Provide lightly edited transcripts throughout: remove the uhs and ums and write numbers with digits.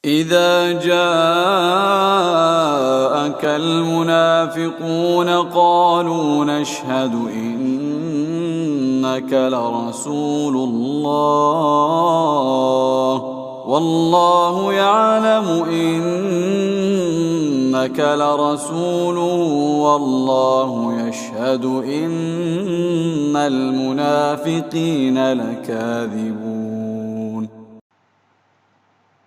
إذا جاءك المنافقون قالوا نشهد إنك لرسول الله والله يعلم إنك لرسوله والله يشهد إن المنافقين لكاذبون.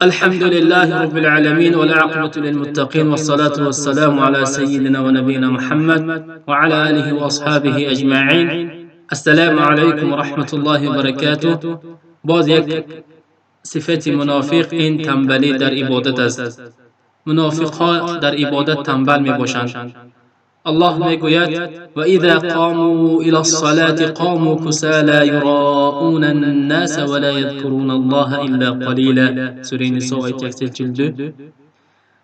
الحمد لله رب العالمين، والعاقبة للمتقين، والصلاة والسلام على سيدنا ونبينا محمد وعلى آله وأصحابه أجمعين. السلام عليكم ورحمة الله وبركاته. باز یک صفت منافق این تنبلی در عبادت است. منافق ها در عبادت تنبل می باشند. الله میگوید: و اذا قاموا الى الصلاة قاموا كسالى يراءون الناس ولا يذكرون الله الا قليلا. سوره نساء، آیت 142.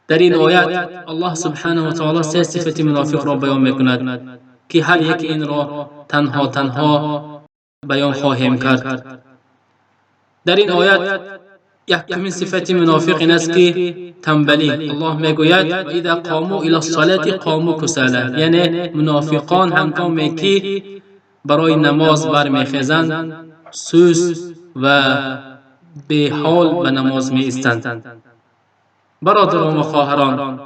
در این آیت الله سبحانه و تعالی سه صفت منافق را بیان میکند که هر یک این را تنها تنها بیان خواهیم کرد. در این آیت یکمین صفت منافق این است که تنبلی. الله میگوید: و اذا قاموا الى الصلاة قاموا كسالى، یعنی منافقان هنگامی که برای نماز برمیخیزند، سست و بیحال به نماز می ایستند. برادران و خواهران،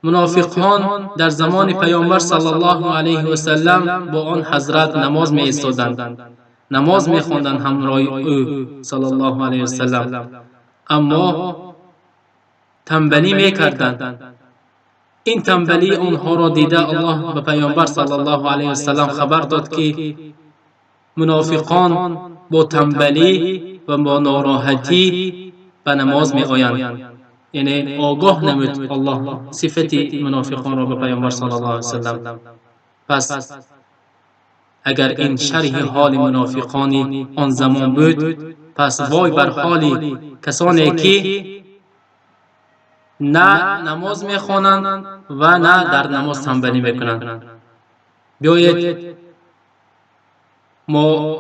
منافقان در زمان پیامبر صلی الله علیه و سلم با آن حضرت نماز می ایستادند، نماز می خواندند همراه او صلی الله علیه و سلم، اما تنبلی میکردند. این تنبلی آنها را دیده، الله به پیامبر صلی الله علیه و سلم خبر داد که منافقان با تنبلی و با ناراحتی به نماز می آیند. یعنی آگاه نمود الله صفت منافقان را به پیامبر صلی الله علیه و سلم. پس اگر این شرح حال منافقان آن زمان بود، پس وای بر حال کسانی که نه نماز میخوانند و نه در نماز تنبلی میکنند. بیایید ما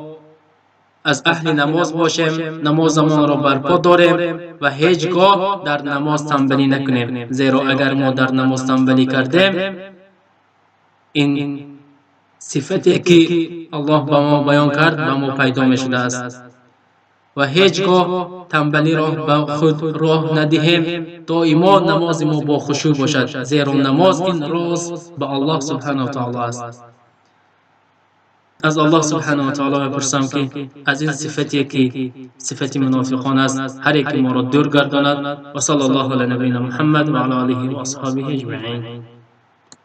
از اهل نماز باشیم، نمازمان را برپا داریم و هیچگاه در نماز تنبلی نکنیم، زیرا اگر ما در نماز تنبلی کردیم، این صفتی که الله به ما بیان کرد به ما پیدا می شده است. و هیچگاه تنبلی را به خود راه ندهیم. دائما نماز ما با خشوع باشد، زیرا نماز این راز به الله سبحانه و تعالی است. از الله سبحانه و تعالی میپرسم که از این صفتی که صفت منافقان است، هر یک ما را دور گرداند. و صلی الله علی نبینا محمد و علی آله و اصحابه اجمعین.